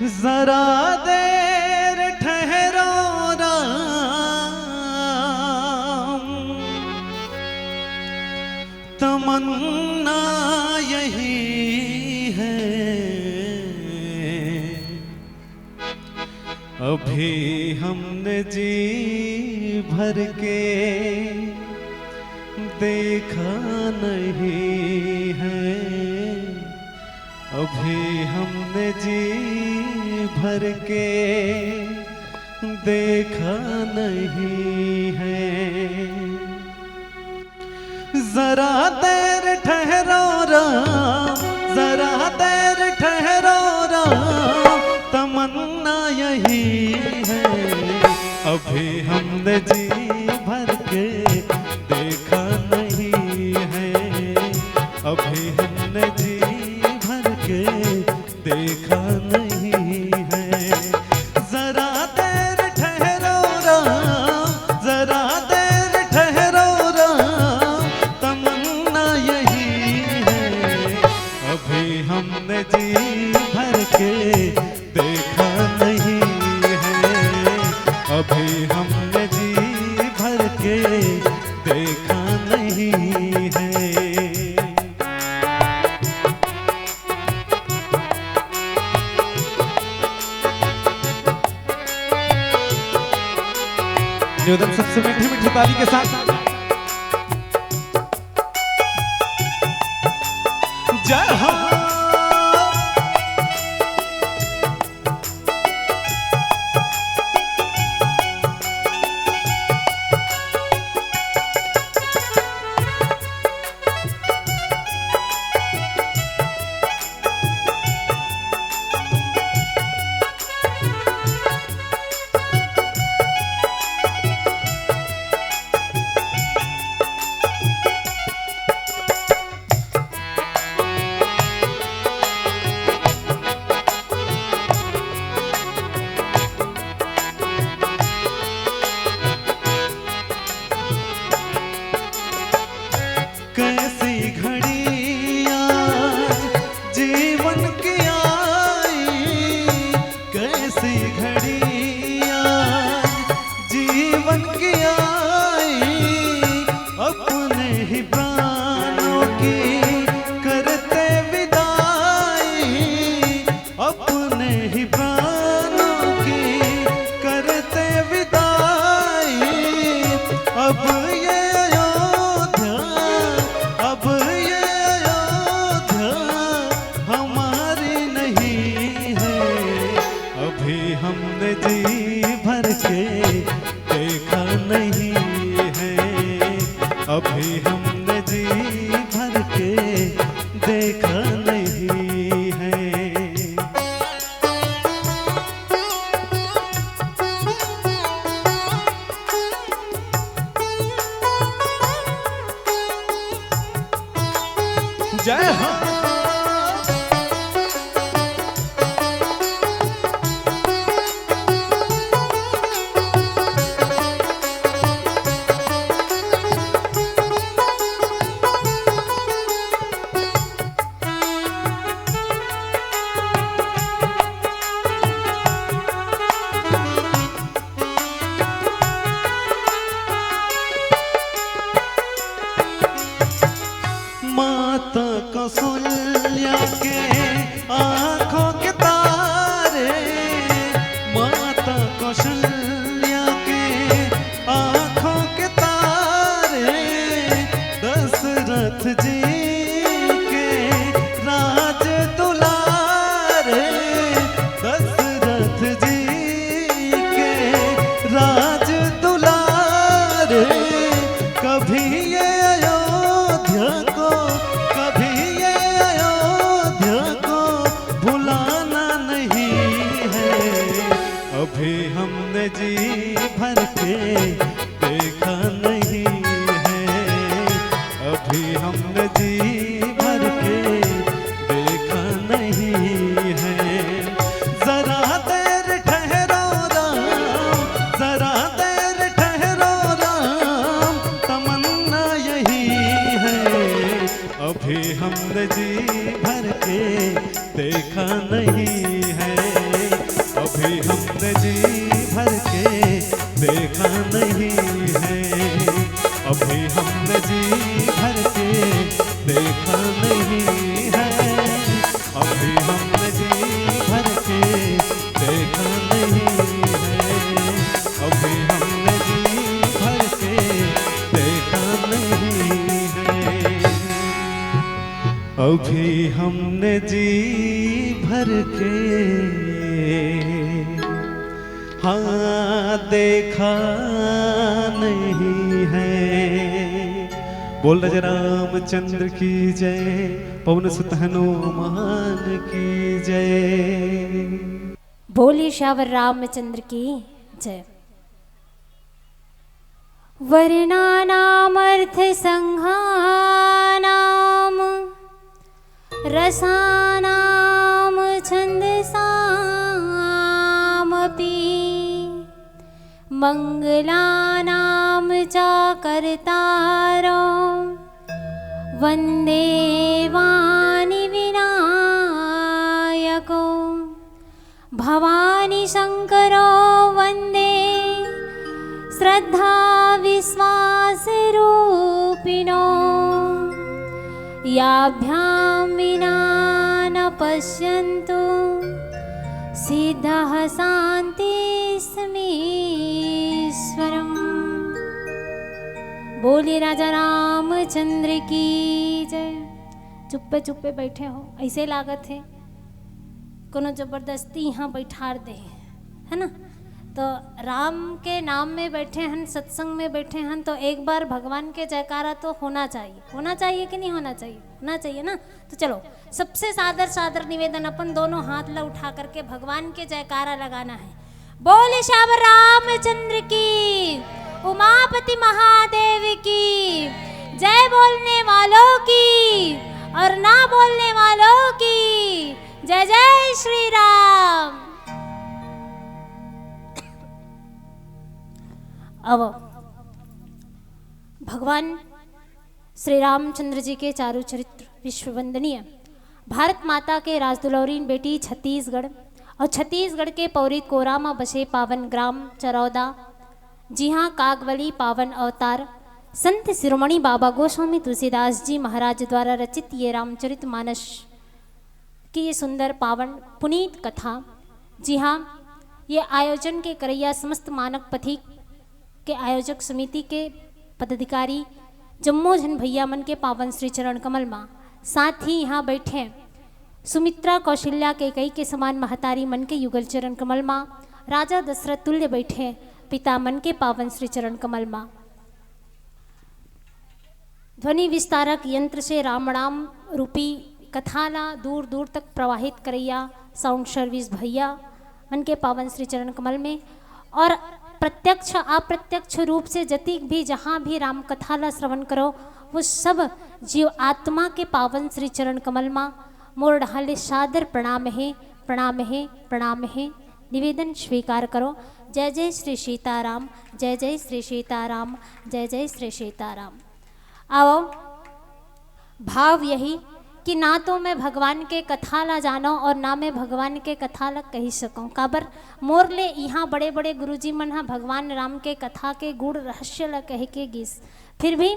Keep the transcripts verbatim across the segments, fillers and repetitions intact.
जरा देर ठहरो राम, तमन्ना यही है। अभी हमने जी भर के देखा नहीं है, अभी हमने जी भर के देखा नहीं है। जरा देर ठहरो राम, जरा देर ठहरो राम, तमन्ना यही है। अभी हमने जी भर के देखा नहीं है, अभी हमने जी भर के देखा नहीं है। जरा देर ठहरो राम, जरा देर ठहरो राम, तमन्ना यही है। अभी हमने जी भर के देखा नहीं है, अभी हमने जी भर के देखा नहीं है। न्यूनतम सबसे मीठी मीठी ताली के साथ। जय हो। कैसी घड़ी आज जीवन की आई, कैसी घड़ी आज जीवन की आई, अपने ही प्राणों की करते विदाई, अपने ही प्राणों की करते विदाई। अब ये अयोध्या, अब ये अयोध्या हमारी नहीं है। अभी हमने जी भर के देखा नहीं है, अभी हमने जी भर के देखा नहीं है। जय हो। माता कौशल्या के आंखों के तारे, माता कौशल्या के आंखों के तारे, दशरथ जी के राज दुलारे, दशरथ जी के राज दुलारे। कभी ये अयोध्या को, कभी ये अयोध्या को भुलाना नहीं है। अभी हमने जी भर के देखा नहीं है, अभी हमने जी भर के देखा नहीं है। जरा देर ठहरो राम, जरा देर ठहरो राम, तमन्ना यही है, अभी हमने जी भर के देखा नहीं है, अभी हमने जी भर के देखा नहीं है, अभी हमने जी भर के देखा नहीं है, अभी हमने जी भर के देखा नहीं है, अभी हमने जी भर के देखा नहीं है, अभी हमने जी भर के हाँ देखा नहीं है। बोल राजा रामचंद्र की जय, पवन सुत हनुमान की जय। बोलिए सियावर रामचंद्र की जय। वर्णानामर्थसंघानां रसानां छन्दसामपि मङ्गलानां च कर्तारं वन्दे वाणि विनायकौ। भवानी शङ्करो वन्दे श्रद्धाविश्वासरूपिणो। याभ्यां विना न पश्यन्तु सिद्धः शान्तिस्मीश्वरम्। बोलिए राजा रामचंद्र की जय। चुप्पे चुप्पे बैठे हो, ऐसे लागत है कोनो जबरदस्ती यहाँ बैठार दे, है ना? तो राम के नाम में बैठे हन, सत्संग में बैठे हन, तो एक बार भगवान के जयकारा तो होना चाहिए। होना चाहिए कि नहीं होना चाहिए? होना चाहिए ना। तो चलो, सबसे सादर सादर निवेदन, अपन दोनों हाथ ला उठा करके भगवान के जयकारा लगाना है। बोले श्याम रामचंद्र की, उमापति महादेव की जय। बोलने वालों की और ना बोलने वालों की जय जय श्री राम। अब भगवान श्री रामचंद्र जी के चारु चरित्र विश्व वंदनीय। भारत माता के राजदुलौरीन बेटी छत्तीसगढ़ और छत्तीसगढ़ के पौरी कोरा म बसे पावन ग्राम चरौदा, जिहाँ कागवली पावन अवतार संत शिरोमणि बाबा गोस्वामी तुलसीदास जी महाराज द्वारा रचित ये रामचरित मानस की ये सुंदर पावन पुनीत कथा, जिहाँ ये आयोजन के करैया समस्त मानक पथिक के आयोजक समिति के पदाधिकारी जम्मो झन भैया मन के पावन श्री चरण कमल मा, साथ ही यहाँ बैठे सुमित्रा कौशल्या कैकेयी के समान महतारी मन के युगल चरण कमल मा, राजा दशरथ तुल्य बैठे पिता मन के पावन श्री चरण कमल मा, ध्वनि विस्तारक यंत्र से राम राम रूपी कथा ला दूर दूर तक प्रवाहित करैया साउंड सर्विस भैया मन के पावन श्री चरण कमल में, और प्रत्यक्ष अप्रत्यक्ष रूप से जतिक भी जहाँ भी राम कथा ला श्रवण करो, वो सब जीव आत्मा के पावन श्री चरण कमल मा मोर डहाले सादर प्रणाम हे, प्रणाम हे, प्रणाम हे। निवेदन स्वीकार करो। जय जय श्री सीताराम, जय जय श्री सीताराम, जय जय श्री सीताराम। आओ, भाव यही कि ना तो मैं भगवान के कथा ला जानव और ना मैं भगवान के कथा ला कही सकव। काबर, मोर ले इहाँ बड़े-बड़े गुरुजी मन ह भगवान राम के कथा के गूढ़ रहस्य ला कह के गिस। फिर भी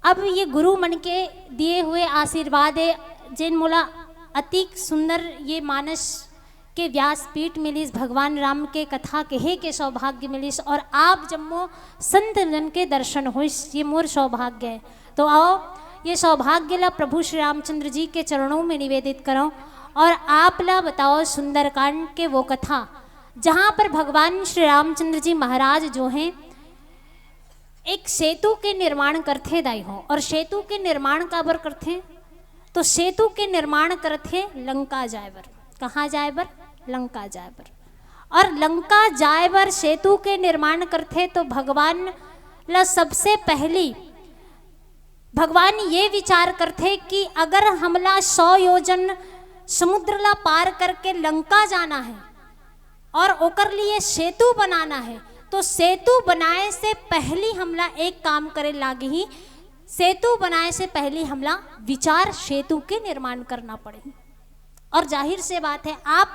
अब ये गुरु मन के दिए हुए आशीर्वाद हे, जेन मोला अतिक सुंदर ये मानस के व्यासपीठ मिलिस, भगवान राम के कथा कहे के सौभाग्य मिलिस और आप जम्मो संत जन के दर्शन होइस, ये मोर सौभाग्य हे। तो आओ, ये सौभाग्य ला प्रभु श्री रामचंद्र जी के चरणों में निवेदित करव और आप ला बताओ सुंदरकांड के वो कथा, जहाँ पर भगवान श्री रामचंद्र जी महाराज जो हैं, एक सेतु के निर्माण करथे दाई हो, और सेतु के निर्माण काबर करथे? तो सेतु के निर्माण करथे लंका जाए बर। कहाँ जाए बर? लंका जाए बर। और लंका जाए बर सेतु के निर्माण करथे तो भगवान ला सबसे पहली भगवान ये विचार करथे कि अगर हमला सौ योजन समुद्र ला पार करके लंका जाना है और ओकर लिए सेतु बनाना है, तो सेतु बनाए से पहली हमला एक काम करे लागही, सेतु बनाए से पहली हमला विचार सेतु के निर्माण करना पड़ही। और जाहिर से बात है, आप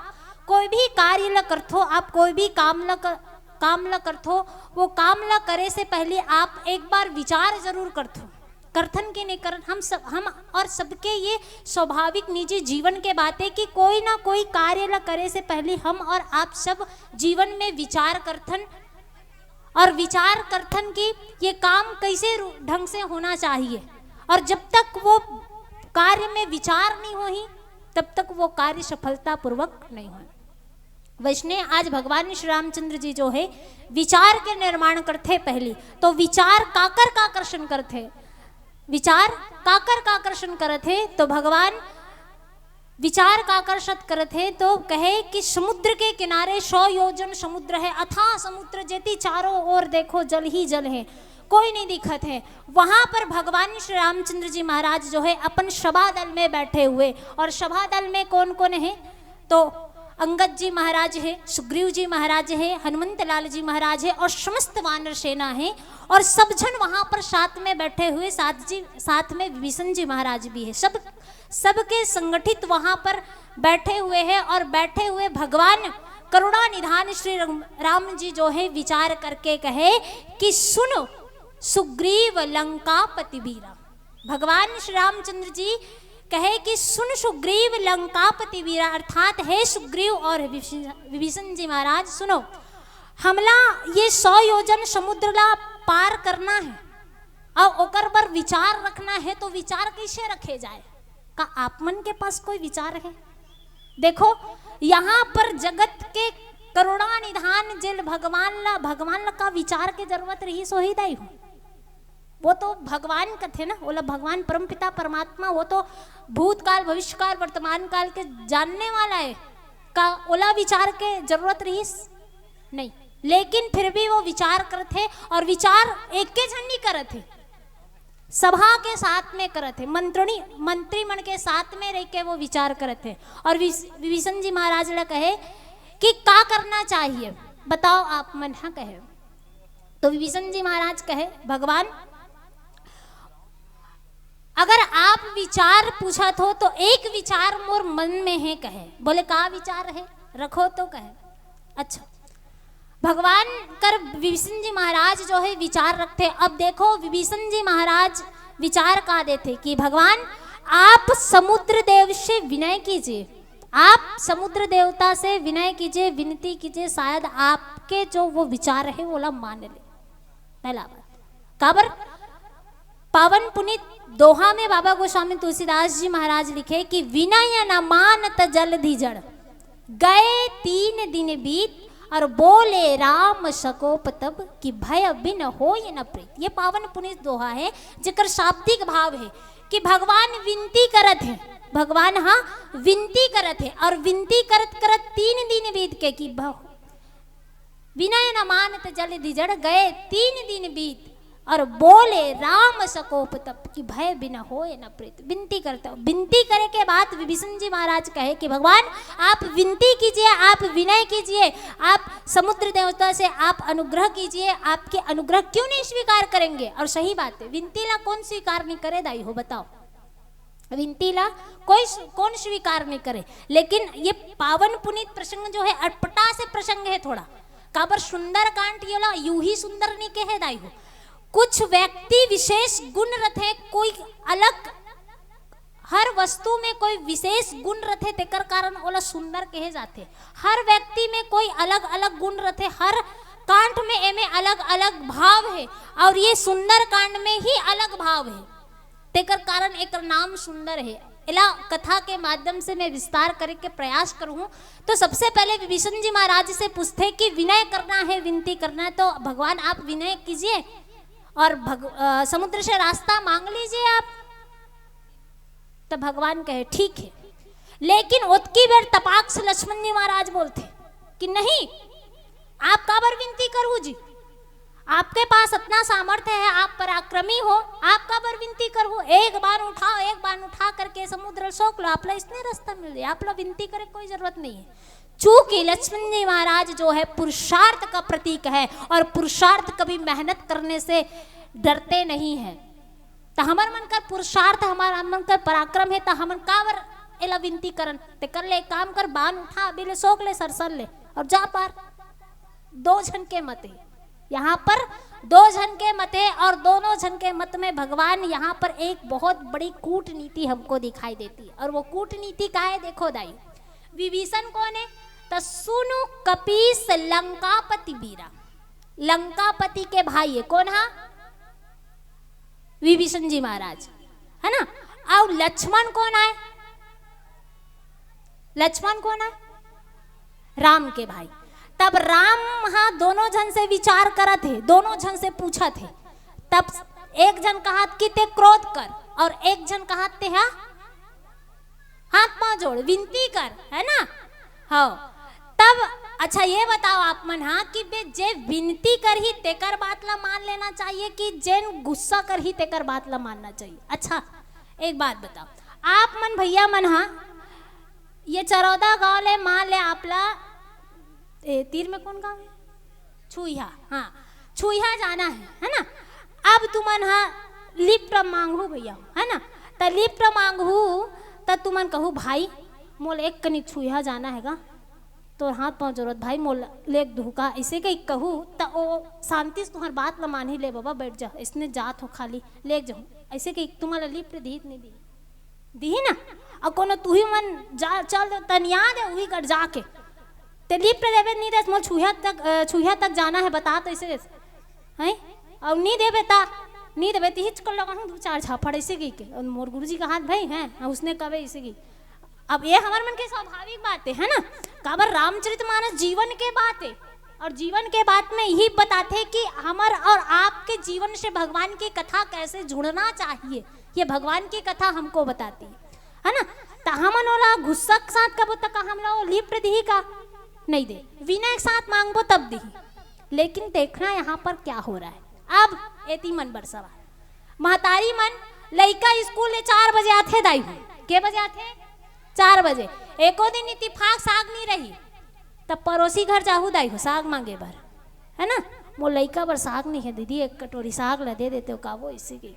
कोई भी कार्य ल करथो, आप कोई भी काम ल कर, काम ल करथो, वो काम ल करे से पहले आप एक बार विचार जरूर करथो, करथन कि नहीं करन। हम सब, हम और सबके ये स्वाभाविक निजी जीवन के बात है कि कोई ना कोई कार्य ल करे से पहले हम और आप सब जीवन में विचार करथन, और विचार करथन कि ये काम कैसे रू-, ढंग से होना चाहिए, और जब तक वो कार्य में विचार नहीं होही, तब तक वो कार्य सफलतापूर्वक नहीं होही। वैसने आज भगवान श्री रामचंद्र जी जो है, विचार के निर्माण करथे पहली, तो विचार काकर का आकर्षण करथे, विचार काकर का आकर्षण करथे, तो भगवान विचार का आकर्षित करत हे, तो कहे कि समुद्र के किनारे सौ योजन समुद्र है, अथाह समुद्र, जेती चारों ओर देखो जल ही जल है, कोई नहीं दिखत है। वहां पर भगवान श्री रामचंद्र जी महाराज जो है अपन सभा दल में बैठे हुए, और सभा दल में कौन कौन है, तो अंगद जी महाराज है, सुग्रीव जी महाराज है, हनुमंत लाल जी महाराज है और समस्त वानर सेना है, और सब जन वहां पर साथ में बैठे हुए, साथ जी, साथ में विभीषण जी महाराज भी है। सब, सबके संगठित वहां पर बैठे हुए हैं, और बैठे हुए भगवान करुणा निधान श्री राम, राम जी जो है विचार करके कहे कि सुन सुग्रीव लंकापति वीरा। भगवान श्री रामचंद्र जी कहे कि सुन सुग्रीव लंकापति वीरा, अर्थात हे सुग्रीव और विभीषण, विभीषण जी महाराज, सुनो, हमला ये सौ योजन समुद्र ला पार करना है, और ओकर बर विचार रखना है, तो विचार कैसे रखे जाए? का आप मन के पास कोई विचार है? देखो, यहाँ पर जगत के करुणा निधान जेल भगवान ला, भगवान ला का विचार के जरूरत रही, सोही दाई हो। वो तो भगवान कथे ना, ओला भगवान परमपिता परमात्मा, वो तो भूतकाल, भविष्यकाल, वर्तमान काल के जानने वाला है। का ओला विचार के जरूरत रहीस? नहीं, लेकिन फिर भी वो विचार करत हे, और विचार एके झन नहीं करत हे, सभा के साथ में करत हे, मंत्रणी, मंत्री मन के साथ में रह के वो विचार करत हे। और विस-, विभीषण जी महाराज ला कहे कि का करना चाहिए, बताओ आप मन, हाँ कहे। तो विभीषण जी महाराज कहे, भगवान, अगर आप विचार पूछत हो तो एक विचार मोर मन में है, कहे। बोले, का विचार है, रखो तो, कहे। अच्छा, भगवान कर विभीषण जी महाराज जो है विचार रखथे। अब देखो, विभीषण जी महाराज विचार का देथे कि भगवान, आप समुद्र देव से विनय कीजिए, आप समुद्र देवता से विनय कीजिए, विनती कीजिए, शायद आपके जो वो विचार है, वो ला मान ले। पहला बात, काबर? पावन पुनीत दोहा में बाबा गोस्वामी तुलसीदास जी महाराज लिखे कि विनय न मानत जलधि जड़, गए तीन दिन बीत, और बोले राम सकोप तब, कि भय बिन होय न प्रीत। ये पावन पुनीत दोहा है, जेकर शाब्दिक भाव है कि भगवान विनती करत है, भगवान, हाँ, विनती करत है, और विनती करत करत तीन दिन बीत के कि भ-, विनय न मानत जलधि जड़, गए तीन दिन बीत, और बोले राम सकोप तब, कि भय बिन होय न प्रीत। विनती करता हूँ। विनती करे के बाद विभीषण जी महाराज कहे कि भगवान, आप विनती कीजिए, आप विनय कीजिए, आप समुद्र देवता से आप अनुग्रह कीजिए, आपके अनुग्रह क्यों नहीं स्वीकार करेंगे? और सही बात है, विनती ला कौन स्वीकार नहीं करे दाई हो, बताओ? विनती ला कोई सु-, कौन स्वीकार नहीं करे। लेकिन ये पावन पुनीत प्रसंग जो है, अटपटा से प्रसंग है थोड़ा। काबर सुंदर कांड ये ला यूं ही सुंदर नहीं कहे दाई हो। कुछ व्यक्ति विशेष गुण रथे, कोई अलग, हर वस्तु में कोई विशेष गुण रथे, तेकर कारण ओला सुंदर कहे जाथे। हर व्यक्ति में कोई अलग-अलग गुण रथे, हर कांड में एमे अलग-अलग भाव है, और ये सुंदर कांड में ही अलग भाव है, तेकर कारण एकर नाम सुंदर है। एला कथा के माध्यम से मैं विस्तार करे के प्रयास करूँ। तो सबसे पहले विभीषण जी महाराज से पूछथे कि विनय करना है, विनती करना है, तो भगवान आप विनय कीजिए और भग-, अ, समुद्र से रास्ता मांग लीजिए आप। तो भगवान कहे, ठीक है। लेकिन ओतकी बेर तपाक से लक्ष्मण जी महाराज बोलथे कि नहीं, आप काबर विनती करहू जी? आपके पास इतना सामर्थ्य है, आप पराक्रमी हो, आप काबर विनती करहू? एक बाण उठाओ, एक बाण उठा करके समुद्र सोख लो, आप ला इसने रास्ता मिल जाए, आप ला विनती करे कोई जरूरत नहीं है। चूंकि लक्ष्मण जी महाराज जो है पुरुषार्थ का प्रतीक है, और पुरुषार्थ कभी मेहनत करने से डरते नहीं है। त हमर मन कर पुरुषार्थ, हमर मन कर पराक्रम है, त हमन काबर एला विनती करन, तेकर ले एक काम कर, बान उठा, अभी ले सोक ले, सरसर ले और जा पार। दो झन के मत हे, यहाँ पर दो झन के मत हे और दोनों झन के मत में भगवान यहाँ पर एक बहुत बड़ी कूटनीति हमको दिखाई देती है। और वो कूटनीति का है, देखो दाई, विभीषण कौन है? त सुनु कपीस लंकापति बीरा, लंकापति के भाई है। कौन हा? विभीषण जी महाराज, है ना? और लक्ष्मण कौन आए? लक्ष्मण कौन आए? राम के भाई। तब राम हा दोनों झन से विचार करत हे, दोनों झन से पूछत हे। तब एक झन कहत कि ते क्रोध कर, और एक झन कहत ते हा हाथ पांव जोड़, विनती कर, है ना? हाँ। तब अच्छा, ये बताओ आप मन हा कि बे, जे विनती करही तेकर बात ला मान लेना चाहिए कि जेन गुस्सा करही तेकर बात ला मानना चाहिए? अच्छा, एक बात बताओ, आप मन भैया मन हा ये चरौदा गांव ले मान ले आप ला, ए, तीर में कौन गांव है? छुइहा, हाँ, छुइहा जाना है, है ना? अब तुमन हा लिफ्ट मांगहू भैया, है ना? त लिफ्ट मांगहू त तुमन कहू, भाई मोला एक कनिक छुइहा जाना है गा, तोर हाथ पांव जोरत भाई, मोला लेग दुहू का, ऐसे कही कहू त ओ शांति से तुम्हार बात ला मानही, ले बाबा बैठ जा, इसने जात हो खाली, लेग जाहू, ऐसे कही तुम्हारा लिफ्ट दीही त नहीं दीही? दीही ना। और कोनो तुही मन जा, चल दे, तनिया दे उही कर जाके, ते लिफ्ट देबे नहीं दे, मोला छुइहा तक, अ, छुइहा तक जाना है, बता तो इसे, हैं? और नहीं देबे ता, नहीं देबे त हिच कर लगा हूँ दो चार झापड़ ऐसे की के, और मोर गुरुजी का हाथ भाई हैं, हाँ, उसने कबे ऐसे की। अब ये हमर मन के स्वाभाविक बात है, है ना? काबर रामचरितमानस जीवन के बात है, और जीवन के बात में यही बताते कि हमर और आपके जीवन से भगवान की कथा कैसे जुड़ना चाहिए, ये भगवान की कथा हमको बताती है, है ना? त हमन ओला गुस्सा के साथ कबो त का हमला वो लिफ्ट दिही का? नहीं दे। विनय के साथ मांगबो तब दिही। लेकिन देखना यहाँ पर क्या हो रहा है। अब एती मन बर सवाल, महतारी मन, लइका स्कूल ले चार बजे आथे दाई हो, के बजे आथे? चार बजे। एको दिन इतिफाक साग नहीं रही, तब पड़ोसी घर जाहू दाई हो साग मांगे बर, है ना? मोर लइका बर साग नहीं है दीदी, एक कटोरी साग ला दे देते हो का, वो इसी के,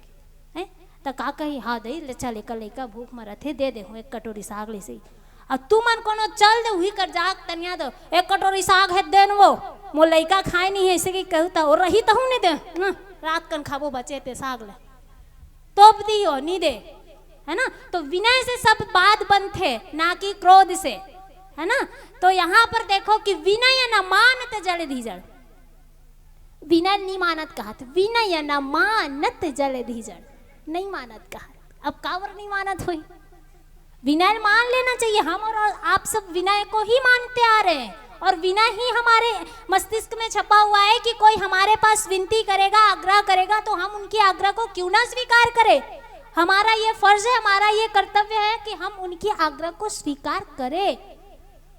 हैं? त का कही, हाँ दई, ले चल, एकर लइका भूख मरत हे, दे दे हूँ एक कटोरी साग ले सही। अब तुमन कोनो चल दे, उही कर जाके तनिया दो, एक कटोरी साग है, दे न वो, मोर लइका खाए नहीं है, इसे की कहू त, और रही तहूँ नहीं दे, ना, रात कन खाबो बचे ते साग ले, तोप दियो, नहीं दे, है ना? तो विनय से सब बात बनथे, ना कि क्रोध से, है ना? तो यहाँ पर देखो कि विनय न मानत जलधि जड़, विनय नहीं मानत कहत, विनय न मानत जलधि जड़, नहीं मानत कहत। अब काबर नहीं मानत होई? विनय मान लेना चाहिए। हम और आप सब विनय को ही मानते आ रहे हैं, और विनय ही हमारे मस्तिष्क में छपा हुआ है कि कोई हमारे पास विनती करेगा, आग्रह करेगा, तो हम उनकी आग्रह को क्यों ना स्वीकार करें। हमारा ये फर्ज है, हमारा ये कर्तव्य है कि हम उनकी आग्रह को स्वीकार करें।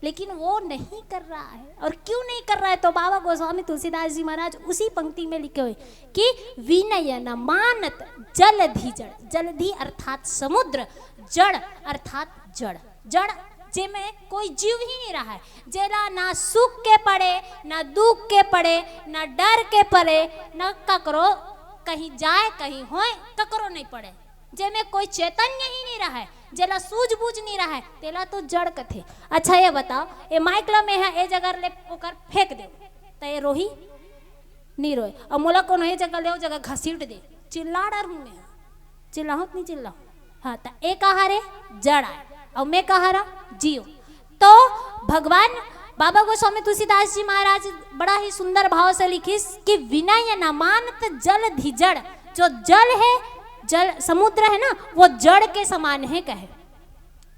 लेकिन वो नहीं कर रहा है। और क्यों नहीं कर रहा है? तो बाबा गोस्वामी तुलसीदास जी महाराज उसी पंक्ति में लिखे हुए कि विनय न मानत जलधि जड़, जलधि अर्थात समुद्र, जड़ अर्थात जड़, जड़ जेमे कोई जीव ही नहीं रहा है, जेला ना सुख के पड़े, ना दुख के पड़े, ना डर के पड़े, ना ककरो कहीं जाए कहीं होए, ककरो नहीं पड़े, जेमे कोई चैतन्य ही नहीं रहा है, जेला सूझबूझ नहीं रहा है, तेला तो जड़ कथे। अच्छा ये बताओ, ए माइक ला मैं हा ए जगह ले ओकर फेंक दे, त ये रोही? नहीं रोए। और मोला कोनो ए जगह ले ओ जगह घसीट दे, चिल्ला डर हूँ मैं, चिल्लाहूँ त नहीं चिल्लाहूँ? हाँ, त ए कहा रे? जड़ आए। और मैं कहा रहा? जीव। तो भगवान बाबा गोस्वामी तुलसीदास जी महाराज बड़ा ही सुंदर भाव से लिखिस कि विनय न मानत जलधि जड़, जो जल है, जल समुद्र है ना, वो जड़ के समान है कहे,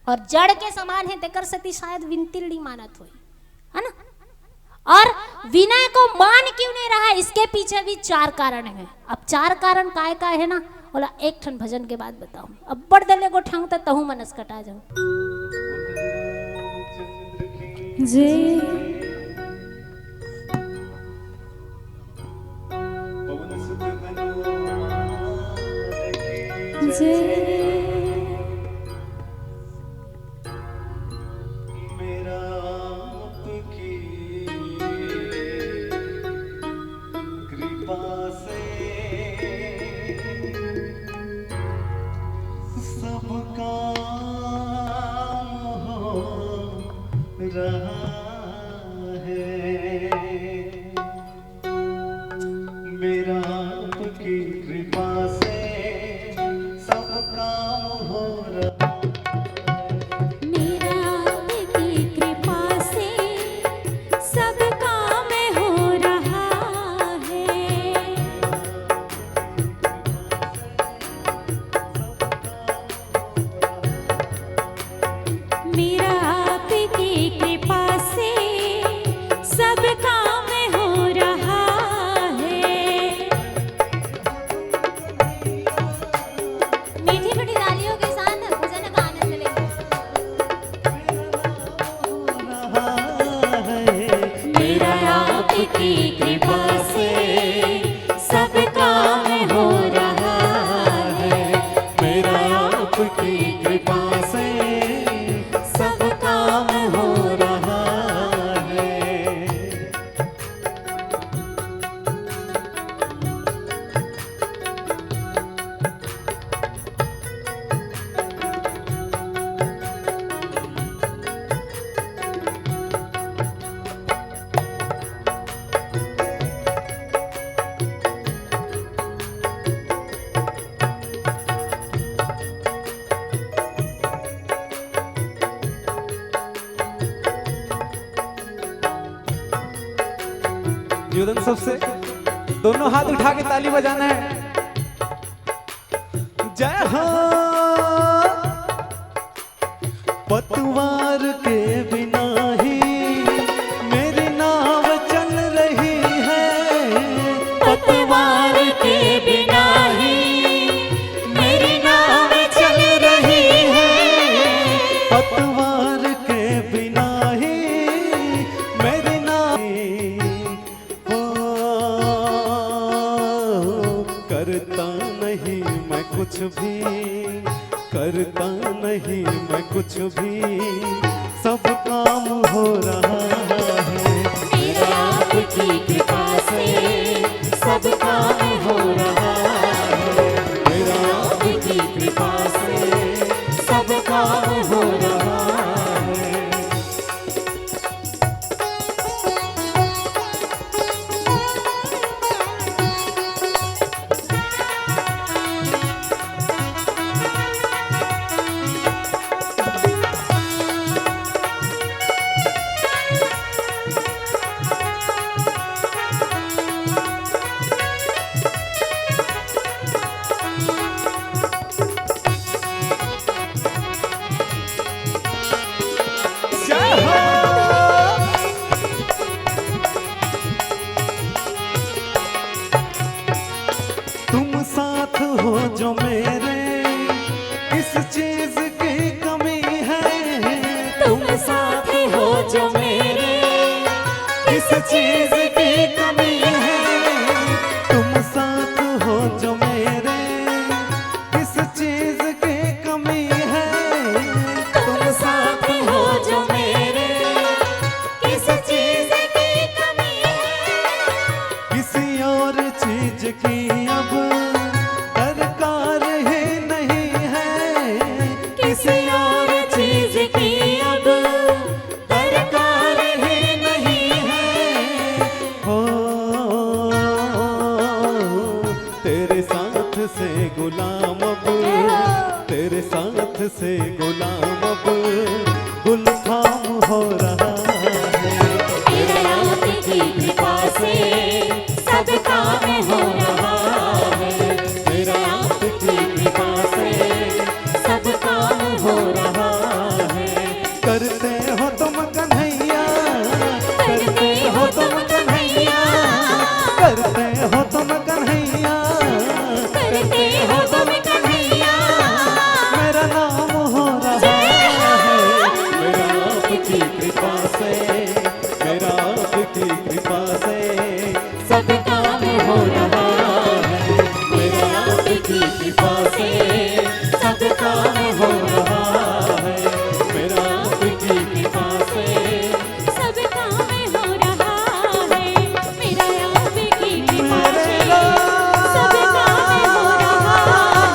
और जड़ के समान है, तेकर सेती शायद विनती ली मानत होई, है ना? और विनय को मान क्यों नहीं रहा, इसके पीछे भी चार कारण है। अब चार कारण काय काय है ना, बोला एक ठन भजन के बाद बताऊं। अब बड़ दले गोठाऊं त तहु मनस कटा जाऊं। जे जे मेरा आपकी कृपा से सबका रहा है। मेरा आपकी कृपा से सब काम हो रहा। मेरा आपकी कृपा से सब काम हो रहा है। मेरा आपकी कृपा से सब काम हो रहा है। मीठी मीठी तालियों के साथ भजन का आनंद लेंगे। मेरा आपकी कृपा से सब काम हो रहा है। मेरा आपकी कृपा से सब काम हो रहा है। निवेदन सबसे, दोनों हाथ उठा के ताली बजाना है। जय हो। पतवार के बिना ही मेरी नाव चल रही है। पतवार के बिना ही मेरी नाव चल रही है। पतवार के बिना ही मेरी नाव, ओ, करता नहीं मैं कुछ भी, करता नहीं मैं कुछ भी, सब काम हो रहा है। मेरा आपकी कृपा से सब काम हो रहा है। मेरा आपकी कृपा से सब काम हो रहा है। जय हो। तुम साथ हो जो मेरे, किस चीज की कमी है? तुम साथ हो जो मेरे, किस चीज की कमी है? तुम साथ हो जो मेरे, किस चीज की कमी है? तुम साथ हो जो मेरे, किस चीज की कमी है? किसी और चीज की अब दरकार ही नहीं है। किसी और चीज की अब दरकार ही नहीं है। हो, तेरे साथ से गुलाम अब, तेरे साथ से गुलाम अब गुलफाम हो रहा है। मेरा आपकी कृपा से सब काम हो रहा है। मेरा आपकी कृपा से सब काम हो रहा है। करते हो तुम कन्हैया, करते हो तुम कन्हैया, करते हो तुम कन्हैया, करते हो तुम कन्हैया। मेरा नाम हो रहा है। मेरा आपकी कृपा से, मेरा आपकी कृपा से सब काम हो रहा है। मेरा आपकी कृपा से सब काम हो रहा है। मेरा आपकी कृपा से सब काम हो रहा है। मेरा आपकी कृपा से सब काम हो रहा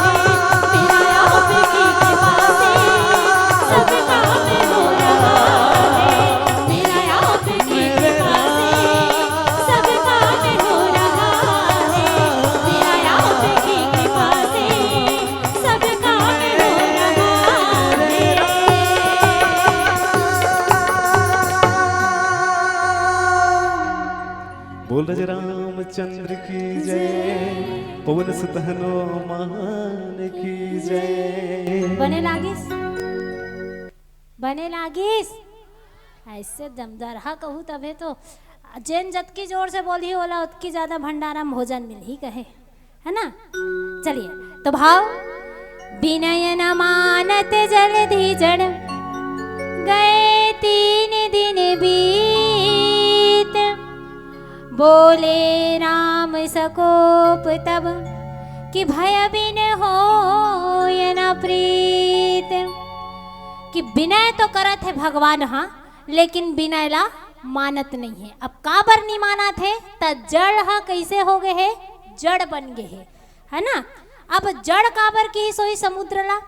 है। मेरा आपकी कृपा से सब काम हो रहा है। सूरज रामचंद्र की जय, पवन सुत हनुमान की जय। बने लागिस, बने लागिस। ऐसे दमदार हा कहू तभे तो जेन जतकी जोर से बोलही ओला ओतकी ज्यादा भंडारा में भोजन मिलही कहे, है ना? चलिए, तो भाव, बिनय न मानत जलधि जड़, गए तीन दिन बीत। बोले राम सकोप तब, कि भय बिन होय न प्रीत। कि बिनय तो करत हे भगवान, हाँ, लेकिन बिनय ला मानत नहीं हे। अब काबर नहीं मानत हे? त जड़ ह कइसे हो गए हे? जड़ बन गए हे, है ना? अब जड़ काबर किहिस होही समुद्र ला?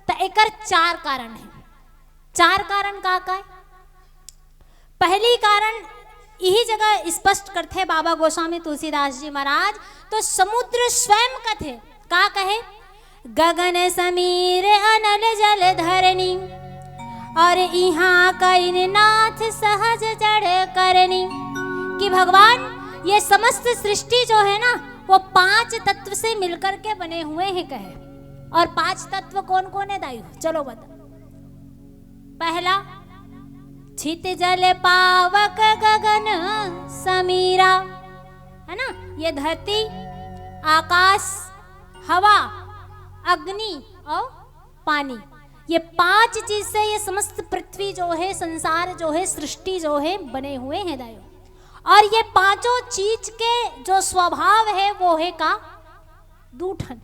त एकर चार कारण हे। चार कारण का का हे? पहली कारण इही जगह स्पष्ट करथे बाबा गोस्वामी तुलसीदास जी महाराज, तो समुद्र स्वयं कथे, का कहे? गगन समीर अनल जल धरनी, और इहाँ कइन नाथ सहज जड़ करनी। कि भगवान, ये समस्त सृष्टि जो है ना, वो पांच तत्व से मिलकर के बने हुए हैं कहे। और पांच तत्व कौन कौन है दाई? चलो बताओ। पहला, छित जल पावक गगन समीरा, है ना? ये धरती, आकाश, हवा, अग्नि और पानी, ये पांच चीज से ये समस्त पृथ्वी जो है, संसार जो है, सृष्टि जो है, बने हुए हैं दायो। और ये पांचों चीज के जो स्वभाव है वो है का? दू ठन।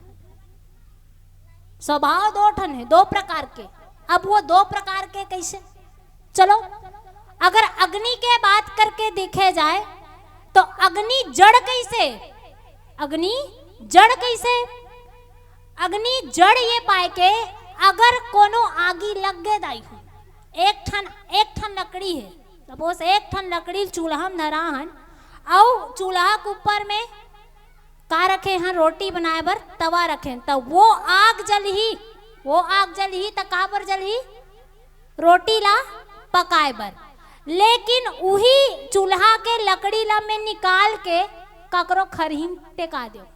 स्वभाव दो ठन है, दो प्रकार के। अब वो दो प्रकार के कैसे? चलो, अगर अग्नि के बात करके देखे जाए तो अग्नि जड़ कैसे? अग्नि जड़ कैसे? अग्नि जड़ ये पाए के, अगर कोनो आगी लग गे दाई हो, एक ठन, एक ठन लकड़ी है, सपोज एक ठन लकड़ी चूल्हा में धरा हन, अउ चूल्हा के ऊपर में का रखे हन? रोटी बनाए बर तवा रखे हन, त वो आग जलही, वो आग जलही त काबर जलही? रोटी ला पकाए बर। लेकिन उही चूल्हा के लकड़ी ला मैं निकाल के ककरो खरही में टेका देव,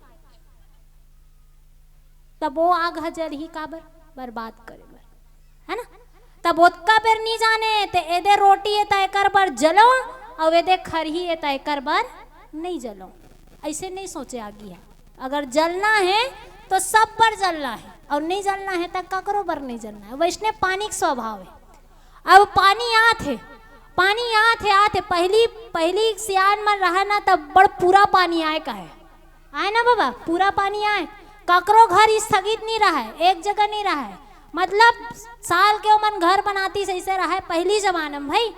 तब वो आग ह जलही काबर? बर्बाद करे बर, है ना? तब ओतका बेर नहीं जाने ते एदे रोटी है त एकर बर जलो, अउ एदे खरही है त एकर बर नहीं जलो। ऐसे नहीं सोचे आगी है। अगर जलना है तो सब बर जलना है, और नहीं जलना है त ककरो बर नहीं जलना है। वैसने पानी के स्वभाव है। अब पानी आत हे, पानी आत हे, आत हे। पहली, पहली सियान मन रहा ना, तब बड़ पूरा पानी आए कहे, आए ना बाबा, पूरा पानी आए। ककरो घर स्थगित नहीं रहा है, एक जगह नहीं रहा है। मतलब साल के ओमन घर बनाती सही से रहा है पहली जमाना में भाई।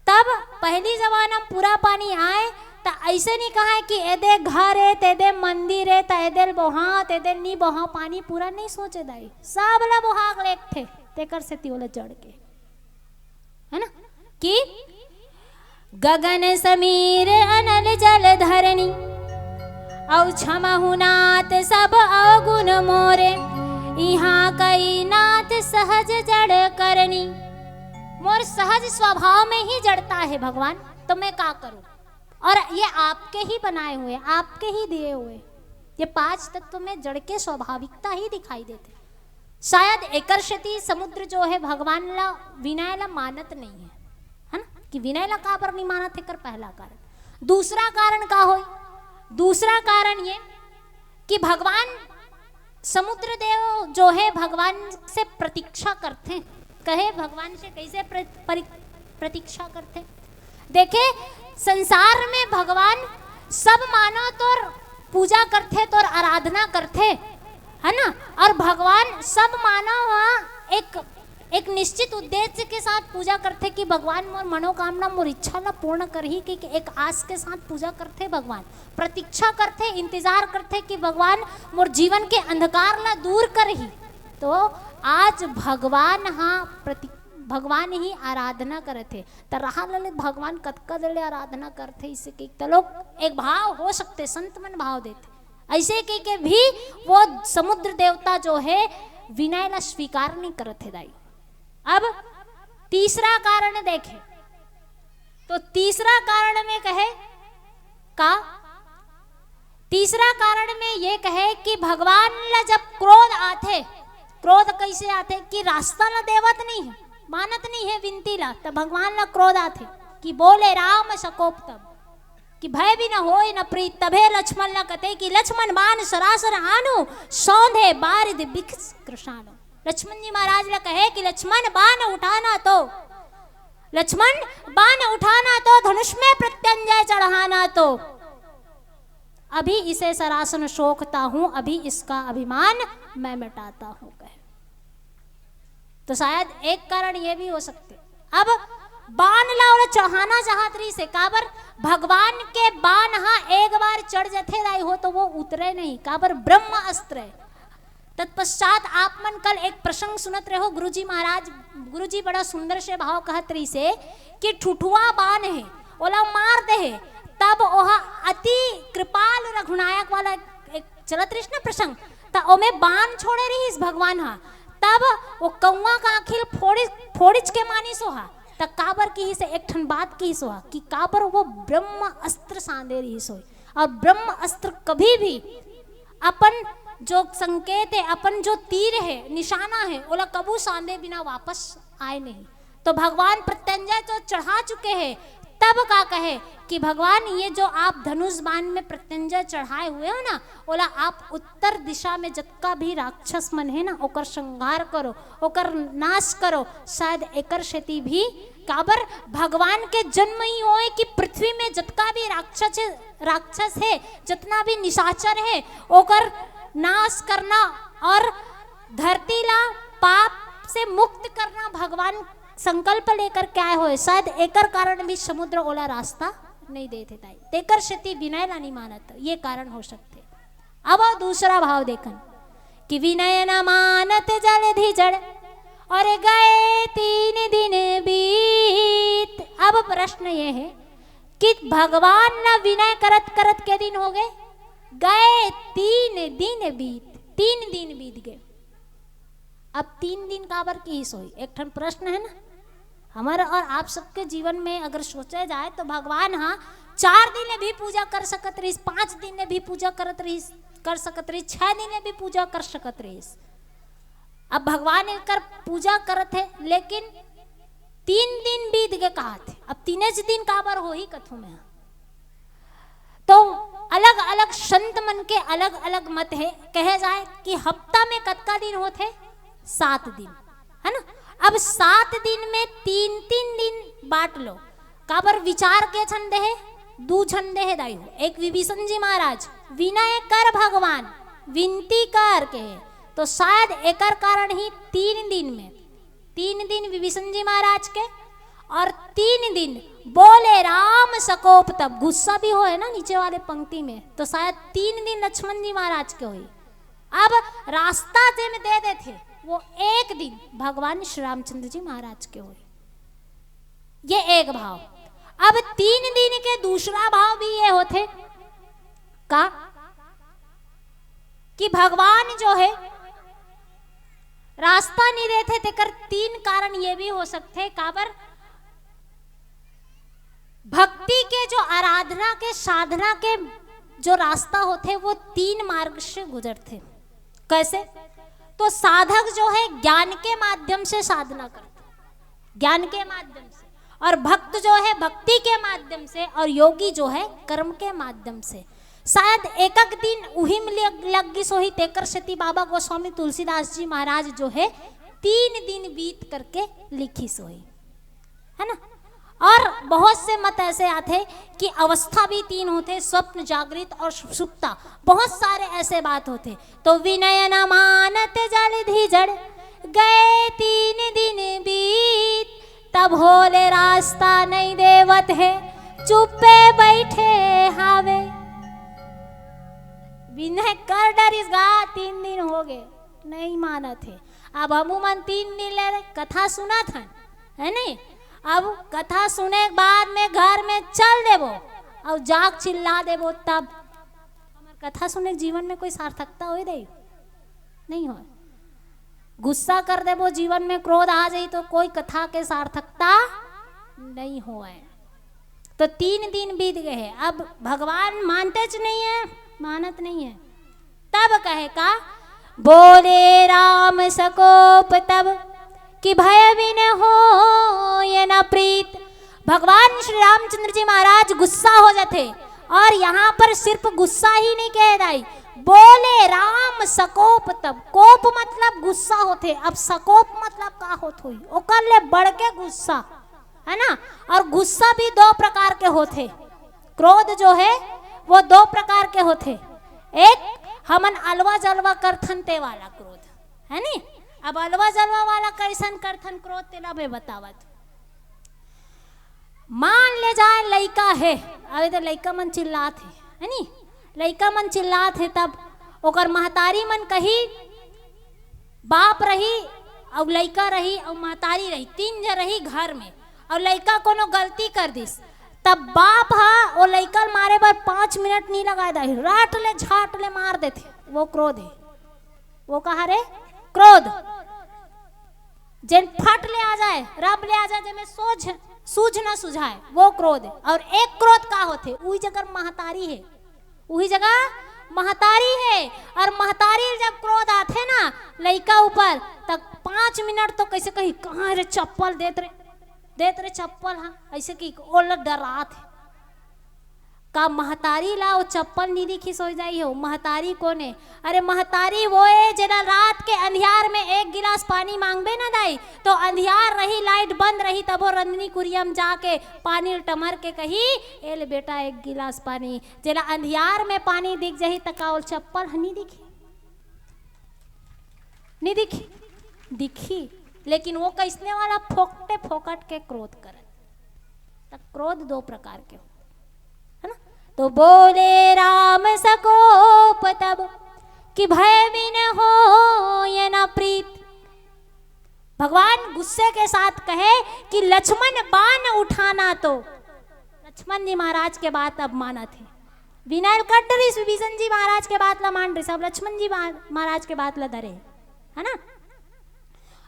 तब पहली जमाना में पूरा पानी आए, त ऐसे नहीं कहा है कि एदे घर है, तेदे मंदिर है, त एदे बोहा, तेदे नी बोहा, पानी पूरा नहीं सोचे दाई, सब ला बोहा लेकथे, तेकर सेती ओला जड़ के, है ना? कि गगन समीर अनल जल धरनी, अउ क्षमहु नाथ सब अवगुण मोरे, इहाँ कई नाथ सहज जड़ करनी। मोर सहज स्वभाव में ही जड़ता है भगवान, तो मैं का करूं? और ये आपके ही बनाए हुए, आपके ही दिए हुए, ये पांच तत्व में जड़ के स्वाभाविकता ही दिखाई देते। शायद एकर सेती समुद्र जो है भगवान ला, विनय ला मानत नहीं है, है ना? कि विनय ला काबर नहीं मानत, एकर पहला कारण। दूसरा कारण का होई? दूसरा कारण ये कि भगवान समुद्र देव जो है भगवान से प्रतीक्षा करथे, कहे भगवान से कैसे प्र-, परि-, प्रतीक्षा करथे? देखे, संसार में भगवान सब मानव तोर पूजा करथे, तोर आराधना करथे, है ना? और भगवान सब मानव ह एक, एक निश्चित उद्देश्य के साथ पूजा करथे कि भगवान मोर मनोकामना, मोर इच्छा ला पूर्ण करही, कि एक आस के साथ पूजा करथे भगवान, प्रतीक्षा करथे, इंतजार करथे कि भगवान मोर जीवन के अंधकार ला दूर करही। तो आज भगवान हा प्रति-, भगवान ही आराधना करत हे, त रहा ले भगवान कतका देर ले आराधना करथे, इसे कही त लोग एक भाव हो सकथे, संत मन भाव देथे, ऐसे कही के भी वो समुद्र देवता जो है विनय ला स्वीकार नहीं करत हे दाई। अब तीसरा कारण देखे, तो तीसरा कारण में कहे का तीसरा कारण में ये कहे कि भगवान ला जब क्रोध आथे, क्रोध कैसे आथे कि रास्ता ला देवत नहीं है, मानत नहीं है विनती ला, तब भगवान ला क्रोध आथे कि बोले राम सकोप तब कि भय भी न होय न प्रीत। तभे लक्ष्मण ला कथे कि लक्ष्मण बाण सरासर आनु, सौंधे बारिद बिख कृषाणु। लक्ष्मण जी महाराज ला कहे कि लक्ष्मण बाण उठाना तो, लक्ष्मण बाण उठाना तो, धनुष में प्रत्यंजय चढ़ाना तो, अभी इसे सरासन शोखता हूं, अभी इसका अभिमान मैं मिटाता हूं, कहे। तो शायद एक कारण ये भी हो सकते। अब बाण ला ओला चढ़ाना चाहत रहिस हे, काबर भगवान के बाण हा एक बार चढ़ जथे दाई हो तो वो उतरे नहीं, काबर ब्रह्म अस्त्र है। तत्पश्चात आप मन कल एक प्रसंग सुनत रहो, गुरुजी महाराज, गुरुजी बड़ा सुंदर से भाव कहत रहिस हे कि ठुठुआ बाण है, ओला मार दे है, तब ओहा अति कृपाल रघुनायक वाला एक चलत रहिस ना प्रसंग, त ओमे बाण छोड़े रहिस भगवान हा, तब वो कौआ का आँखी ल फोड़िच, फोड़िच के मानिस ओहा, त काबर किहिस हे, एक ठन बात किहिस ओहा कि काबर वो ब्रह्म अस्त्र सांधे रहिस होय, और ब्रह्म अस्त्र कभी भी अपन जो संकेत है, अपन जो तीर है, निशाना है, ओला कबू सांधे बिना वापस आए नहीं। तो भगवान प्रत्यंजय तो चढ़ा चुके हैं, तब का कहे कि भगवान, ये जो आप धनुष बाण में प्रत्यंजय चढ़ाए हुए हो ना, ओला आप उत्तर दिशा में जतका भी राक्षस मन है ना, ओकर संहार करो, ओकर नाश करो। शायद एकर सेती भी काबर भगवान के जन्म ही होए कि पृथ्वी में जतका भी राक्षस है, राक्षस है, जतना भी निशाचर है, ओकर नाश करना और धरती ला पाप से मुक्त करना भगवान संकल्प लेकर के आए होए। शायद एकर कारण भी समुद्र ओला रास्ता नहीं देथे ताई, तेकर सेती विनय ला नहीं मानत, ये कारण हो सकथे। अब आओ दूसरा भाव देखन कि विनय न मानत जलधि जड़ और गए तीन दिन बीत। अब प्रश्न ये है कि भगवान न विनय करत करत के दिन हो गए, गए तीन दिन बीत, तीन दिन बीत गए। अब तीन दिन काबर किहिस होही, एक ठन प्रश्न है ना। हमारा और आप सबके जीवन में अगर सोचा जाए तो भगवान हा चार दिन ले भी पूजा कर सकत रहिस, पांच दिन ले भी पूजा करत रहिस, कर सकत रहिस, छह दिन ले भी पूजा कर सकत रहिस। अब भगवान एकर पूजा करत है, लेकिन तीन दिन बीत गे कहत है। अब तीनेच दिन काबर होही कथों में। तो अलग-अलग संत मन के अलग-अलग मत है। कहे जाए कि हफ्ता में कतका दिन होथे? सात दिन, है ना? अब सात दिन में तीन-तीन दिन बांट लो। काबर विचार के झन देहे, दू झन देहे दाई हो। एक विभीषण जी महाराज, "विनय कर भगवान, विनती कर," के। तो शायद एकर कारण ही तीन दिन में, तीन दिन विभीषण जी महाराज के और तीन दिन बोले राम सकोप तब, गुस्सा भी होए ना नीचे वाले पंक्ति में, तो शायद तीन दिन लक्ष्मण जी महाराज के होई। अब रास्ता जेन दे देथे, वो एक दिन भगवान श्री रामचंद्र जी महाराज के होई। ये एक भाव। अब तीन दिन के दूसरा भाव भी ये होथे का कि भगवान जो है रास्ता नहीं देथे, तेकर तीन कारण ये भी हो सकथे। काबर? भक्ति के जो आराधना के, साधना के जो रास्ता होथे, वो तीन मार्ग से गुजरथे। कैसे? तो साधक जो है ज्ञान के माध्यम से साधना करथे, ज्ञान के माध्यम से, और भक्त जो है भक्ति के माध्यम से, और योगी जो है कर्म के माध्यम से। शायद एकक दिन उही में लग, लग गिस होही, तेकर सेती बाबा गोस्वामी तुलसीदास जी महाराज जो है तीन दिन बीत करके लिखिस होही, है ना। और बहुत से मत ऐसे आथे कि अवस्था भी तीन होथे, स्वप्न, जागृत और सुषुप्ता। बहुत सारे ऐसे बात होथे। तो विनय न मानत जलधि जड़, गए तीन दिन बीत, तब होले रास्ता नहीं देवत है, चुप्पे बैठे हावे। विनय कर डरिस गा, तीन दिन हो गए, नहीं मानत है। अब हमू मन तीन दिन ले कथा सुनत हन, है नहीं? अब कथा सुने के बाद में घर में चल देबो और जाग चिल्ला देबो, तब हमर कथा सुने के जीवन में कोई सार्थकता होई दाई? नहीं होय। गुस्सा कर देबो, जीवन में क्रोध आ जाई, तो कोई कथा के सार्थकता नहीं होय। तो तीन दिन बीत गए हैं। अब भगवान मानते च नहीं है, मानत नहीं है। तब कहे का, बोले राम सकोप तब, कि भय बिन होय न प्रीत। भगवान श्री रामचंद्र जी महाराज गुस्सा हो जाते। और यहाँ पर सिर्फ गुस्सा ही नहीं कहे दाई, बोले राम सकोप तब। कोप मतलब गुस्सा होते, अब सकोप मतलब का होत होई, ओकर ले बढ़ के गुस्सा, है ना। और गुस्सा भी दो प्रकार के होते। क्रोध जो है, वो दो प्रकार के होते। एक हमन अलवा जलवा करथन ते वाला क्रोध, है नी। अब अलवा जलवा वाला कैसन करथन क्रोध, तेला मैं बतावत। मान ले जाए लइका है, अबे तो लइका मन चिल्लात है, है नी। लइका मन चिल्लात है, तब ओकर महतारी मन कही, बाप रही, अउ लइका रही, अउ महतारी रही, तीन जन रही घर में, अउ लइका कोनो गलती कर दिस, तब बाप ह ओ लइका ल मारे बर पाँच मिनट नहीं लगा दाई, राट ले झाट ले मार देथे। वो क्रोध है। वो कहा रे, क्रोध। जेन फट ले आ जाए, रब ले आ जाए, जेमे सोझ सूझ ना सुझाए, वो क्रोध है। और एक क्रोध का होथे, उही जगह महतारी है, उही जगह महतारी है। और महतारी जब क्रोध आथे ना लइका ऊपर, तब पाँच मिनट तो कैसे कही, कहाँ रे चप्पल देत रे, देत रे चप्पल, हाँ, ऐसे कि ओला डरात है। का महतारी ला वो चप्पल नी दिखिस हो जाई हो? महतारी कोन है? अरे महतारी वो है जेला रात के अंधियार में एक गिलास पानी मांगबे ना दाई, तो अंधियार रही, लाइट बंद रही, तभो रंधनी कुरिया म जाके पानी ल टमर के कही, ए ले बेटा एक गिलास पानी। जेला अंधियार में पानी दिख जाही त का ओल चप्पल ह नी दिखी? नी दिखी? दिखी। लेकिन वो कैसने वाला, फोकटे फोकट के क्रोध करत। त क्रोध दो प्रकार के हो, है ना? तो बोले राम सकोप तब, कि भय बिन होय न प्रीत। भगवान गुस्से के साथ कहे कि लक्ष्मण बाण उठाना तो। लक्ष्मण जी महाराज के बात अब मानत हे। विनय कट रिस विभीषण जी महाराज के बात ला मान रिस, अब लक्ष्मण जी महा-, महाराज के बात ला धरे, है ना?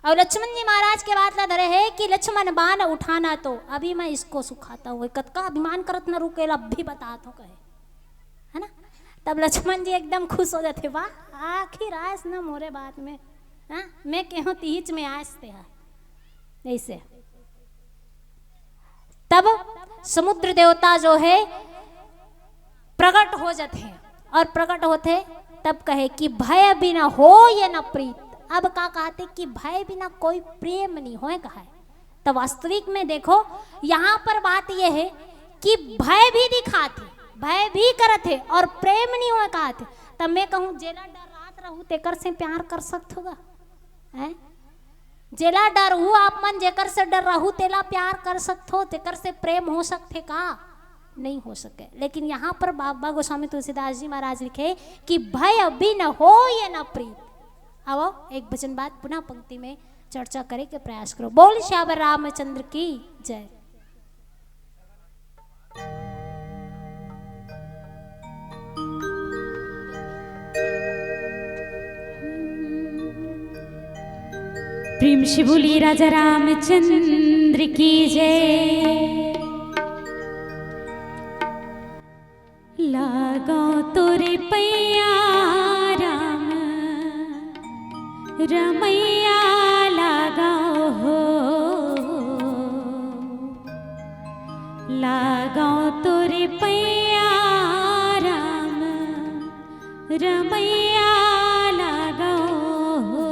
और लक्ष्मण जी महाराज के बात ला धरे है कि लक्ष्मण बाण उठाना तो अभी मैं इसको सुखाता हूँ। कतका अभिमान करत न रुकेला, अभी बतात हूँ कहे, है ना? तब लक्ष्मण जी एकदम खुश हो जाते, वाह, आखिर आयस न मोरे बात में, हाँ, मैं केहों तिहिच में आयस ते हा। ऐसे तब समुद्र देवता जो है प्रकट हो जाते हैं, और प्रकट होते तब कहे कि भय बिना होय न प्रीत। अब का कहते कि भय बिना कोई प्रेम नहीं होय कहा है। तो वास्तविक में देखो, यहाँ पर बात यह है कि भय भी दिखाते, भय भी करत है और प्रेम नहीं होय कहते। तब मैं कहूँ, जेला डरात रहू तेकर से प्यार कर सकत होगा, हैं? जेला डरहू आप मन, जेकर से डर रहू, तेला प्यार कर सकथो, तेकर से प्रेम हो सकथे का? नहीं हो सके। लेकिन यहाँ पर बाबा गोस्वामी तुलसीदास जी महाराज लिखे कि भय बिन होय न प्रीत। आओ, एक भजन बाद पुनः पंक्ति में चर्चा करे के प्रयास करो। बोल सियावर रामचंद्र की जय। प्रेम से बोलिए राजा रामचंद्र की जय। लागो तोरे पैया राम, रमैया लागो हो। लागो तोरे पैया राम, रमैया लागो हो।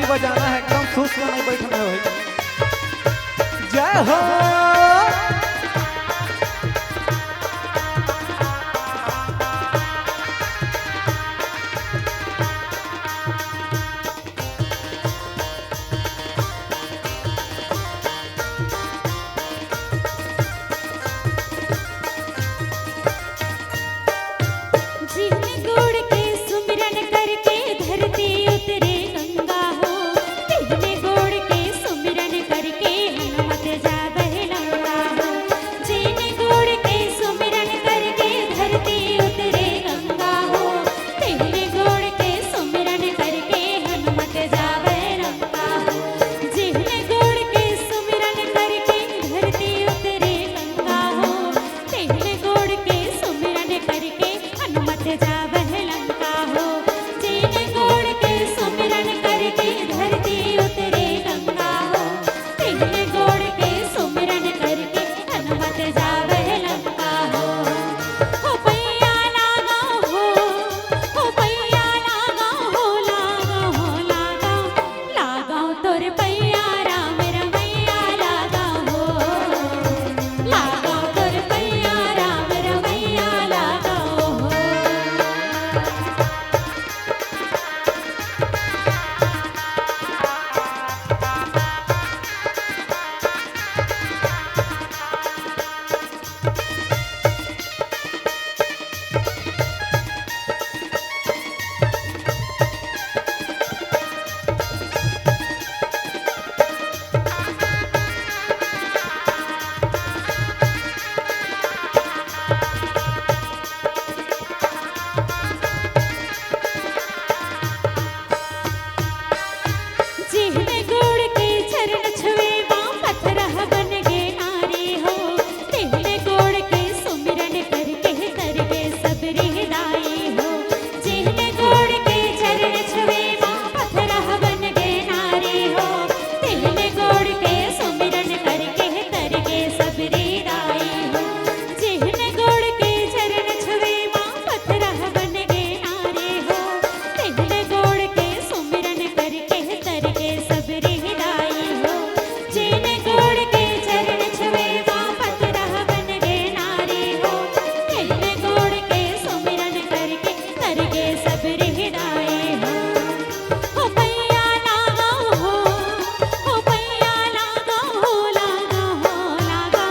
बजाना है, एकदम सुस्त में नहीं बैठना है भाई। जय हो। जिन गोड़ के सुमिरन करके धरती उतरे गंगा हो, तिन गोड़ के सुमिरन करके हनुमत जावै लंका हो। जिन गोड़ के सुमिरन करके धरती उतरे गंगा हो, तिन गोड़ के सुमिरन करके हनुमत जावै लंका हो। जिन गोड़ के सुमिरन करके धरती उतरे गंगा हो, तिन गोड़ के सुमिरन करके हनुमत जावै लंका हो। जिन गोड़ के सुमिरन करके धरती उतरे गंगा हो, तिन गोड़ के सुमिरन करके हनुमत जावै लंका हो। हो पैया लागा हो, हो पैया लागा हो, लागा हो, लागा। लागा तोर पैया राम रमैया लागा हो, लागा तोर पैया राम रमैया लागा हो। जिन गोड़ के चरण छुए, वां पथरा बन गे नारी हो। तिन गोड़ के सुमिरन करके, कर गे सबरी दाई हो। जिन गोड़ के चरण छुए, वां पथरा बन गे नारी हो। तिन गोड़ के सुमिरन करके, कर गे सबरी दाई हो। जिन गोड़ के चरण छुए, वां पथरा बन गे नारी हो। तिन गोड़ के सुमिरन करके, कर गे सबरी दाई हो। जिन गोड़ के चरण छुए, वां पथरा बन गे नारी हो। तिन गोड़ के सुमिरन करके, कर गे सबरी दाई हो। हो पैया लागा हो, हो पैया लागा हो, लागा हो, लागा।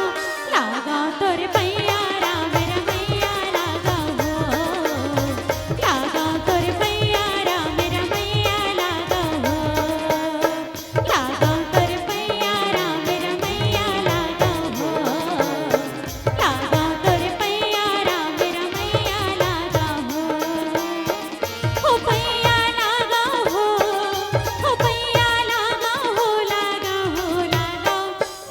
लागा तोर पैया राम रमैया लागा हो, लागा तोर पैया राम रमैया लागा हो, लागा तोर पैया राम रमैया लागा हो, लागा तोर पैया राम रमैया लागा हो। हो पैया लागा हो, हो पैया लागा हो, लागा हो, लागा।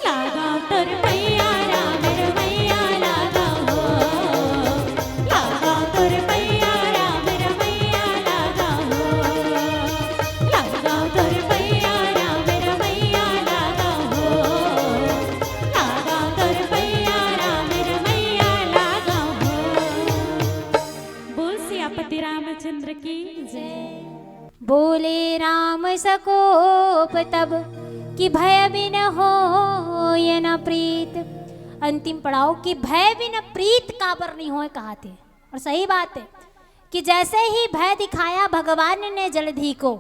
लागा तोर पैया राम रमैया लागा हो, लागा तोर पैया राम रमैया लागा हो, लागा तोर पैया राम रमैया लागा हो, लागा तोर पैया राम रमैया लागा हो। बोल सियापति रामचंद्र की जय। बोले राम सकोप तब कि भय बिन होय न प्रीत। अंतिम पड़ाव कि भय बिन प्रीत काबर नहीं होय कहाथे। और सही बात है कि जैसे ही भय दिखाया भगवान ने जलधि को,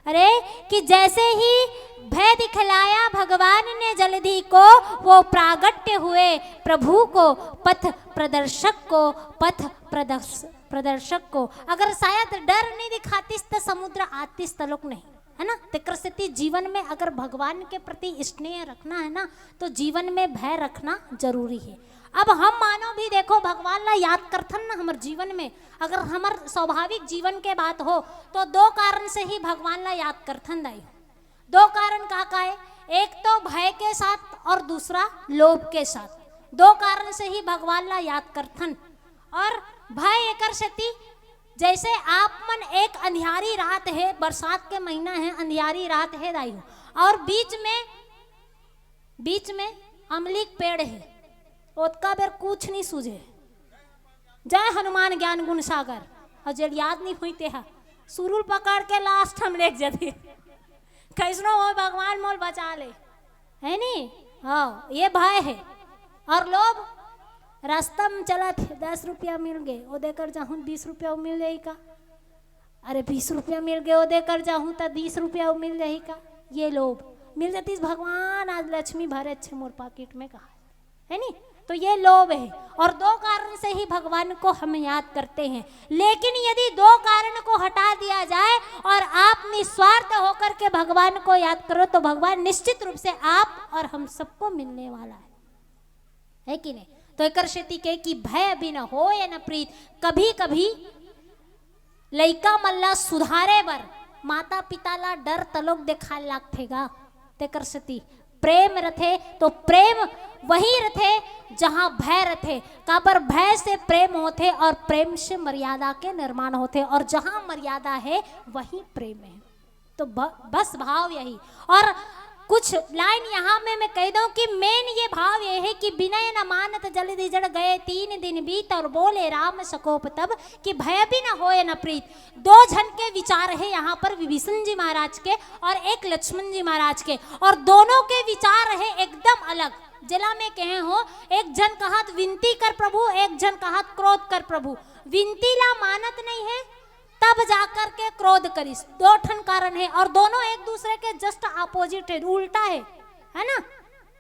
अरे, कि जैसे ही भय दिखलाया भगवान ने जलधि को, वो प्रागट्य हुए प्रभु को, पथ प्रदर्शक को, पथ प्रदर्श-, प्रदर्शक को। अगर शायद डर नहीं दिखातिस त समुद्र आतिस तलक नहीं, है ना? तेकर सेती जीवन में अगर भगवान के प्रति स्नेह रखना है ना, तो जीवन में भय रखना जरूरी है। अब हम मानो भी देखो, भगवान ला याद करथन ना हमर जीवन में, अगर हमर स्वाभाविक जीवन के बात हो, तो दो कारण से ही भगवान ला याद करथन दाई। दो कारण का का है? एक तो भय के साथ और दूसरा लोभ के साथ। दो कारण से ही भगवान ला याद करथन। और भय एकर सेती, जैसे आप मन एक अंधियारी रात है, बरसात के महीना है, अंधियारी रात है दाई हो, और बीच में, बीच में अमली के पेड़ है, ओतका बेर कुछ नहीं सूझे। जय हनुमान ज्ञान गुण सागर। और जेल याद नहीं हुई तेहा, सुरुल पकड़ के लास्ट हम लेके जाते। कैसनो हो भगवान मोल बचा ले, है नी? हाँ, ये भय है। और लोभ, रास्ता में चलत हे, दस रुपया मिल गए, वो देकर जाहूँ, बीस रुपया वो मिल जाही का? अरे, बीस रुपया मिल गए, वो देकर जाहूँ त तीस रुपया वो मिल जाही का? ये लोभ। मिल जातीस भगवान, आज लक्ष्मी भरे अच्छे मोर पाकिट में, कहा, है नी? तो ये लोभ है। और दो कारण से ही भगवान को हम याद करते हैं, लेकिन यदि दो कारण को हटा दिया जाए और आप निस्वार्थ होकर के भगवान को याद करो, तो भगवान निश्चित रूप से आप और हम सबको मिलने वाला है, है कि नहीं? तो एकर सेती के कि भय बिन होय न प्रीत। कभी कभी लइका मन ला सुधारे बर माता पिता ला डर तलोक देखाए लागथे गा। तेकर सेती प्रेम रथे तो प्रेम वही रथे जहाँ भय रथे, काबर भय से प्रेम होथे और प्रेम से मर्यादा के निर्माण होथे, और जहाँ मर्यादा है वहीं प्रेम है। तो ब-, बस भाव यही। और कुछ लाइन यहाँ में मैं कह दूं कि मेन ये भाव ये है कि विनय न मानत जलधि जड़ गए तीन दिन बीत और बोले राम सकोप तब, कि भय बिन होय न प्रीत। दो झन के विचार है यहाँ पर, विभीषण जी महाराज के और एक लक्ष्मण जी महाराज के, और दोनों के विचार है एकदम अलग। जेला मैं कहे हो, एक झन कहत विनती कर प्रभु, एक झन कहत क्रोध कर प्रभु। विनती ला मानत नहीं है, तब जाकर के क्रोध करिस। दो ठन कारण है और दोनों एक दूसरे के just opposite है, उल्टा है, है ना?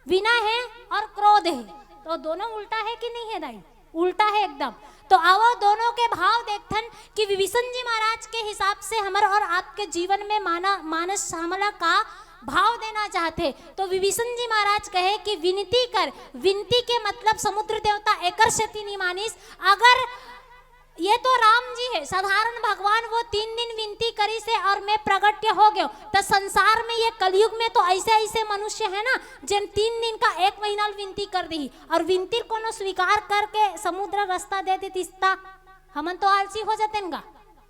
विनय है और क्रोध है, तो दोनों उल्टा है कि नहीं है दाई? उल्टा है एकदम। तो आवो दोनों के भाव देखथन कि विभीषण जी महाराज के हिसाब से हमर और आपके जीवन में माना, मानस हमला का भाव देना चाहथे। तो विभीषण जी महाराज कहे कि विनती कर, विनती के मतलब समुद्र देवता एकर सेती नहीं मानिस। अगर ये तो राम जी है, साधारण भगवान, वो तीन दिन विनती करिस हे और मैं प्रगट्य हो गयो। त संसार में, ये कलयुग में तो ऐसे ऐसे मनुष्य है ना, जिन तीन दिन का एक महीना ल विनती कर दी, और विनती कोनो स्वीकार करके समुद्र रास्ता दे देतिस त हमन तो आलसी हो जातेन गा।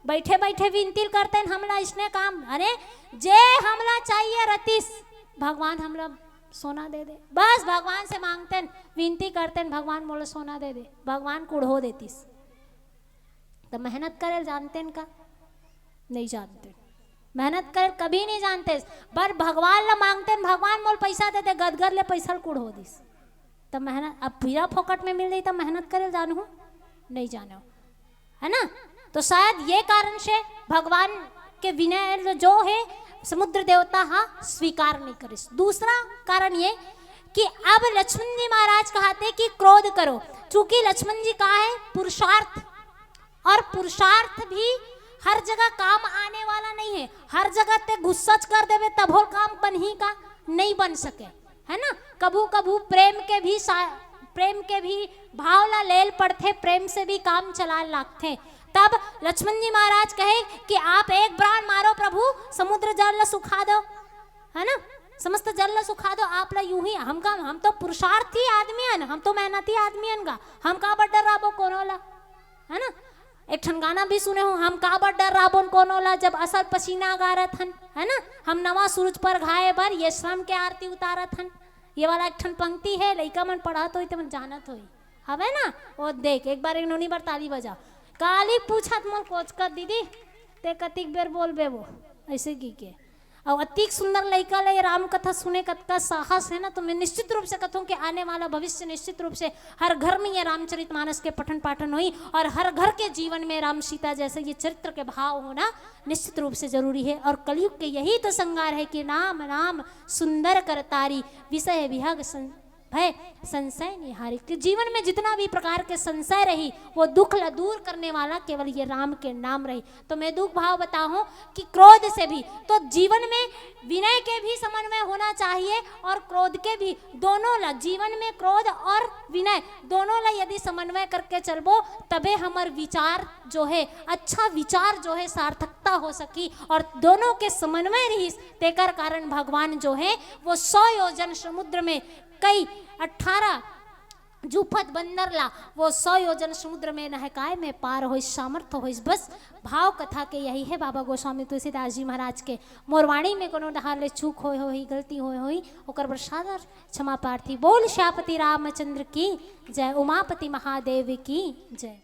बैठे बैठे विनती करतेन हमला इसने काम। अरे, जे हमला चाहिए रतिस, भगवान हमला सोना दे दे। बस भगवान से मांगतेन, विनती करतेन, भगवान मोला सोना दे दे, भगवान कुढ़ो देतिस। तो मेहनत करे जानतेन का? नहीं जानते। मेहनत करे कभी नहीं जानते। बर भगवान ला मांगतेन, भगवान मोल पैसा दे दे, गदगर ले पैसा ल कुढ़ो दिस। तो मेहनत अब पूरा फोकट में मिल रही, तो मेहनत करे जानहू? नहीं जानो, है ना? तो शायद ये कारण से भगवान के विनय जो है, समुद्र देवता हा स्वीकार नहीं करिस। दूसरा कारण ये कि अब लक्ष्मण जी महाराज कहते कि क्रोध करो, चूंकि लक्ष्मण जी का है पुरुषार्थ, और पुरुषार्थ भी हर जगह काम आने वाला नहीं है। हर जगह ते गुस्सा कर देवे तभो काम बनही का? नहीं बन सके, है ना? कभू कभू प्रेम के भी सा-, प्रेम के भी भाव ला लेल पड़थे, प्रेम से भी काम चला लागथे। तब लक्ष्मण जी महाराज कहे कि आप एक बाण मारो प्रभु, समुद्र जल ला सुखा दो, है ना? समस्त जल ला सुखा दो। आप ला यूं ही, हम का, हम तो पुरुषार्थी आदमी हन, हम तो मेहनती आदमी हन गा, हम काबर डर्राबो कोनो ला, है ना? एक ठन गाना भी सुने हो, हम काबर डर्राबोन कोनो ला, जब असल पसीना गारत हन, है ना? हम नवा सूरज पर घाए बर ये श्रम के आरती उतारत हन। ये वाला एक ठन पंक्ति है, लइका मन पढ़त होई, ते मन जानत होई, हवे ना? वो देख, एक बार एक नोनी बार ताली बजाओ। काली पूछत मोर कोचकत दीदी, ते कतिक बेर बोलबे वो, ऐसे की के। और अतिक सुंदर लइका ले राम कथा सुने, कतका साहस है ना, तो मैं निश्चित रूप से कथूं कि आने वाला भविष्य निश्चित रूप से हर घर में ये रामचरितमानस के पठन पाठन होई और हर घर के जीवन में राम सीता जैसे ये चरित्र के भाव होना निश्चित रूप से जरूरी है। और कलयुग के यही तो श्रृंगार है कि नाम नाम सुंदर करतारी, विषय विहग सं-, भय संशय निहारी। कि जीवन में जितना भी प्रकार के संशय रही, वो दुख ला दूर करने वाला केवल ये राम के नाम रही। तो मैं दुख भाव बताऊं कि क्रोध से भी, तो जीवन में विनय के भी समन्वय होना चाहिए और क्रोध के भी, दोनों ला, जीवन में क्रोध और विनय दोनों ला यदि समन्वय करके चलबो, तबे हमर विचार जो है, अच्छा विचार जो है, सार्थकता हो सकी। और दोनों के समन्वय रहिस, तेकर कारण भगवान जो है, वो सौ योजन समुद्र में कई अठारह जूफत बंदर ला वो सौ योजन समुद्र में नहकाए में पार होइस, सामर्थ होइस। बस भाव कथा के यही है बाबा गोस्वामी तुलसीदास जी महाराज के। मोर वाणी में कोनो डहार ले चूक होए होही, गलती होए होही, ओकर बर सादर क्षमा प्रार्थी। बोल श्यापति रामचंद्र की जय, उमापति महादेव की जय।